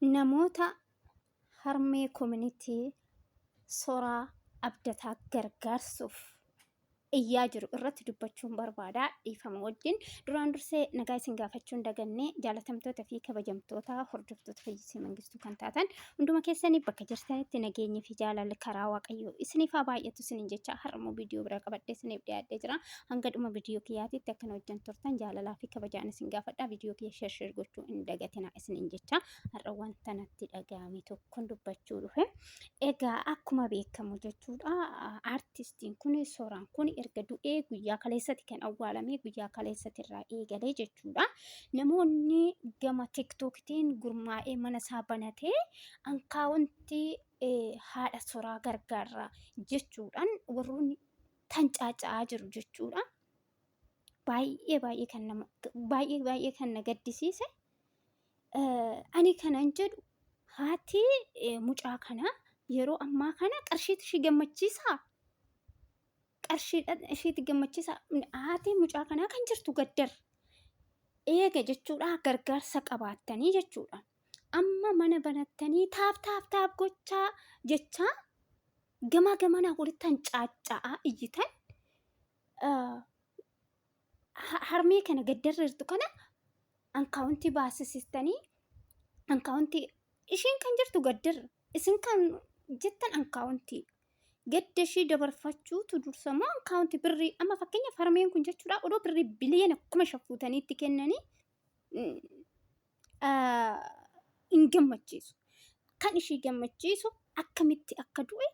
Namoota harmee community Soraa Abdataa gargaarsuuf iyyaa jiru irratti dubbachuun barbaada dhiifama wajjin. Duraan dursee nagaa isin gaafachuun daganne, jaalatamtoota fi kabajamtoota hordoftoota Fayyisee Mangistuu kan taatan hunduma keessanii, bakka jirtanitti nageenyi fi jaalalli karaa Waaqayyoo isiniif haa baay'atu isiniin jecha, har'ammoo viidiyoo biraa qabadhee isiniif dhiyaadhee jira. Hanga dhuma viidiyoo kiyyaatiitti akkana wajjin turtan jaalalaa fi kabajaan isin gaafadha. Viidiyoo kiyya share share gochuu hin dagatina isiniin jecha, har'a wanta natti dhaga'ame tokkon dubbachuu dhufe. Egaa akkuma beekamu jechuudha, aartistiin kun Sooraan kun erga du'ee guyyaa kaleessatti kan awwaalame, guyyaa kaleessatti irraa eegalee jechuudha. Namoonni gama TikTokitiin gurmaa'ee mana isaa banatee ankaawuntii haadha Soraa gargaarra jechuudhaan warroonni tancaaca'aa jiru jechuudha. Baay'ee baay'ee kan nama baay'ee baay'ee kan na gaddisiise, ani kanan jedhu, haati mucaa kanaa yeroo ammaa kana qarshiitu ishii gammachiisaa? Qarshiidha ishiitti gammachiisaa? Haati mucaa kanaa kan jirtu gaddar. Eega jechuudha gargaarsa qabaattanii jechuudha. Amma mana banattanii tap tap tap gochaa jechaa gamaa gamanaa walitti hancaacca'aa iyyitan, harmee kana gaddarra jirtu kana ankaawuntii baasisistanii, ankaawuntii ishiin kan jirtu gaddarra, isin kan jettan ankaawuntii gadda ishii dabarfachuutu dursa moo ankaawuntii birrii? Amma fakkeenyaaf harmeen kun jechuudha odoo birrii biliyoona 5,000 fuutanii itti kennanii hin gammachiisu. Kan ishii gammachiisu akkamitti akka du'e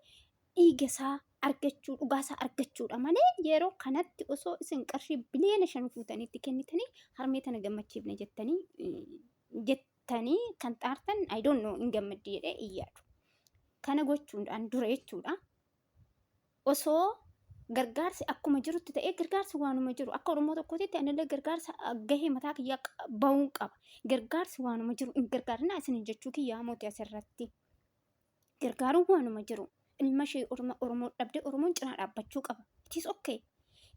dhiiga isaa argachuu, dhugaa isaa argachuudha malee, yeroo kanatti osoo isin qarshii biliyoona 5 fuutanii itti kennitanii harmee tana gammachiifne jettanii kan xaartan, I don't know, hin gammaddi jedhee hin yaadu. Kana gochuudhaan dura jechuudha. Osoo gargaarsi akkuma jirutti ta'ee, gargaarsi waanuma jiru, akka Oromoo tokkootitti anillee gargaarsa gahee mataa kiyyaa bahuun qaba. Gargaarsi waanuma jiru, hin gargaarinaa isin jechuu kiyyaa mooti asirratti. Gargaaruun waanuma jiru. Ilma ishee Oromoo dhabdee Oromoon cinaa dhaabbachuu qaba. It is okay.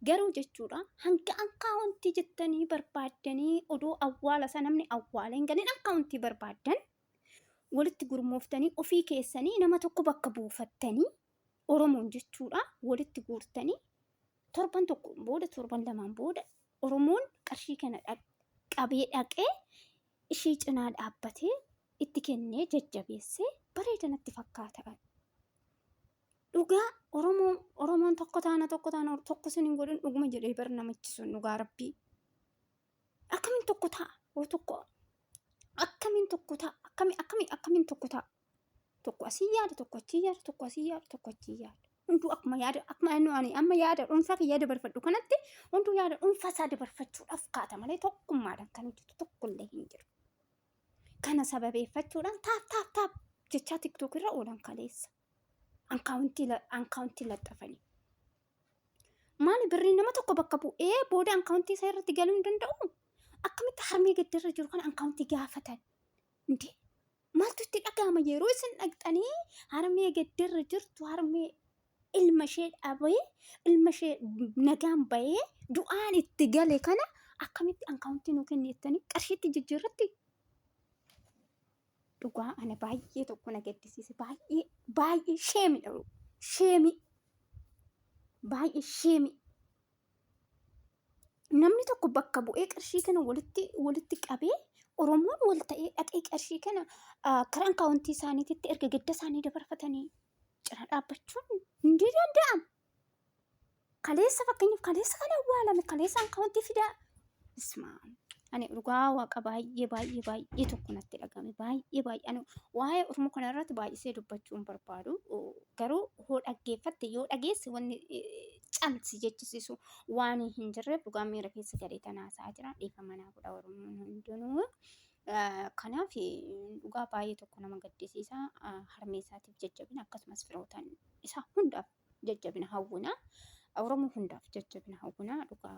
Garuu jechuudha hanga ankaawuntii jettanii barbaaddanii, odoo awwaala isaa namni awwaala hin galin ankaawuntii barbaaddan walitti gurmooftanii, ofii keessanii nama tokko bakka buufattanii, Oromoon jechuudha walitti guurtanii, torban tokko booda, torban lamaan booda Oromoon qarshii kana qabee dhaqee ishii cinaa dhaabbatee itti kennee jajjabeessee bareeda natti fakkaata. Dhugaa Oromoo, Oromoon tokko taana, tokko taana, tokko sin hin godhin dhuguma jedhee bar namichi sun, dhugaa rabbii. Akkamiin tokko ta'a? Yoo tokko akkamiin tokko ta'a? Akkamiin akkamiin akkamiin tokko ta'a? Tokko asii yaada, tokko achii yaada, tokko asii yaada, tokko achii yaada. Hunduu akkuma yaada, akkuma ani amma yaada dhuunfaa kiyyaa dabarfadhu kanatti hunduu yaada dhuunfaa isaa dabarfachuudhaaf kaata malee tokkummaadhaan kan hojjetu tokkollee hin jiru. Kana sababeeffachuudhaan tap tap tap jechaa TikTok irra oolan kaleessa. Ankaawuntii laxxafanii. Maali, birrii nama tokko bakka bu'ee booda ankaawuntii isaa irratti galuu hin danda'u? Akkamitti harmee gaddarra jiru kana ankaawuntii gaafatan? Indee maaltu itti dhaga'ama yeroo isin dhaqxanii harmee gaddarra jirtu, harmee ilma ishee dhabee, ilma ishee nagaan bahee du'aan itti gale kana akkamitti ankaawuntii nuu kenni jettanii qarshiitti jijjiirratti? Dhugaa ana baay'ee tokko na gaddisiise, baay'ee baay'ee shame dha, shame, baay'ee shame. Namni tokko bakka bu'ee qarshii kana walitti walitti qabee, Oromoon wal ta'ee dhaqee qarshii kana karaa ankaawuntii isaaniititti erga gadda isaanii dabarfatanii cina dhaabbachuun hin danda'amu. Kaleessa, fakkeenyaaf kaleessa kan awwaalame, kaleessa ankaawuntii fidaa. Ismaa ani dhugaa waaqa baay'ee baay'ee baay'ee tokko natti dhagame, baay'ee baay'ee. Ani waa'ee Oromoo kana irratti baay'isee dubbachuu hin barbaadu, garuu hoo dhaggeeffatte, yoo dhageesse, wanni calsi jechisiisu waan hin jirreef dhugaa miira keessa galee tanaasaa jira. Dhiifama naa godha Oromoon hundinuu. Kanaaf dhugaa baay'ee tokko nama gaddisiisa. Harmee isaatiif jajjabina, akkasumas firootaan isaa hundaaf jajjabina hawwina. Oromoo hundaaf jajjabina hawwina. Dhugaa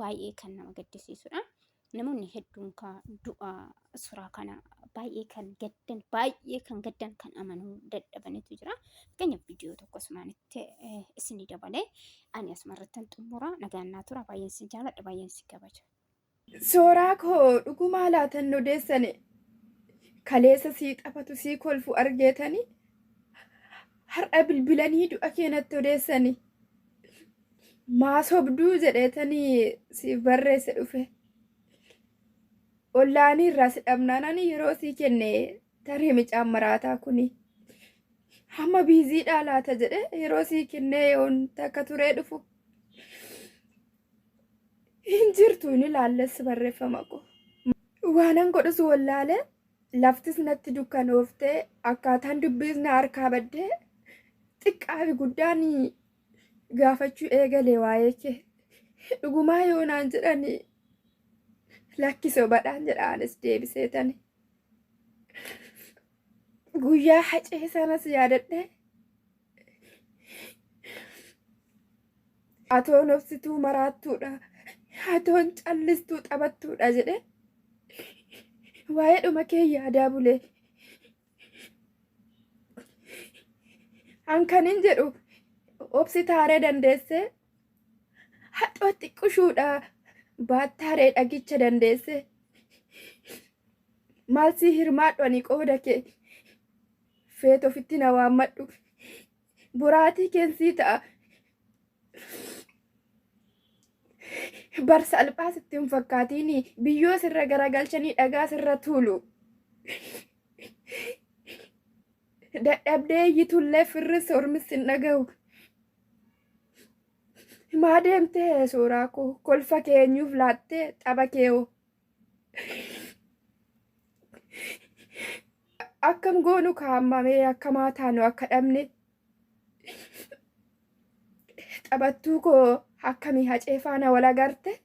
baay'ee kan nama gaddisiisudha. Namoonni hedduun ka du'a Soraa kana baay'ee kan gaddan, baay'ee kan gaddan, kan amanuu dadhabanitu jira. Fakkeenyaaf viidiyoo tokko asumaanitti isinii dabalee ani asuma irratti xumura. Nagaan naa tura. Baay'een isin jaaladha, baay'een isin kabaja. Sooraa koo, dhugumaa laatan odeessane. Kaleessa sii taphatu sii kolfu argeetanii har'a bilbilanii du'a kee natti odeessanii. Maa sobduu jedheetanii siif barreesse dhufe. Ollaanii irraa si dhabnaan ani yeroo sii kenne tarii micaan maraataa kuni hamma biiziidhaa laata jedhe yeroo sii kennee yoon takka turee dhufu hin jirtu hin ilaalles barreeffama koo. Waanan godhus wallaalee laftis natti dukkanooftee akkaataan dubbiis na harkaa baddee xiqqaa fi guddaan gaafachuu eegale waa'ee kee. Dhugumaa yoo naan jedhani lakki sobadhaan jedha anis deebiseetani. Guyyaa hacee sanas yaadadhe. Atoon obsituu maraattuudha. Atoon callistuu taphattuudha jedhe. Waa'ee dhuma kee yaadaa bulee. An kanin jedhu obsi taaree dandeessee haxoo xiqqushuudha baattaaree dhagicha dandeessee maal sii hirmaadhu ani qooda kee feet ofitti na waammadhu boraatii keen sii ta'a bar salphaa sitti hin fakkaatiini biyyoo sirra garagalchanii dhagaa sirra tuulu. Dadhabdee iyyitullee firris ormis hin dhaga'u. Maa deemtee suuraa koo kolfa kee eenyuuf laattee tapha kee hoo. Akkam goonu kaammamee akkamaa taanu akka dhabne. Taphattuu koo akkamii hacee faana wal agarte.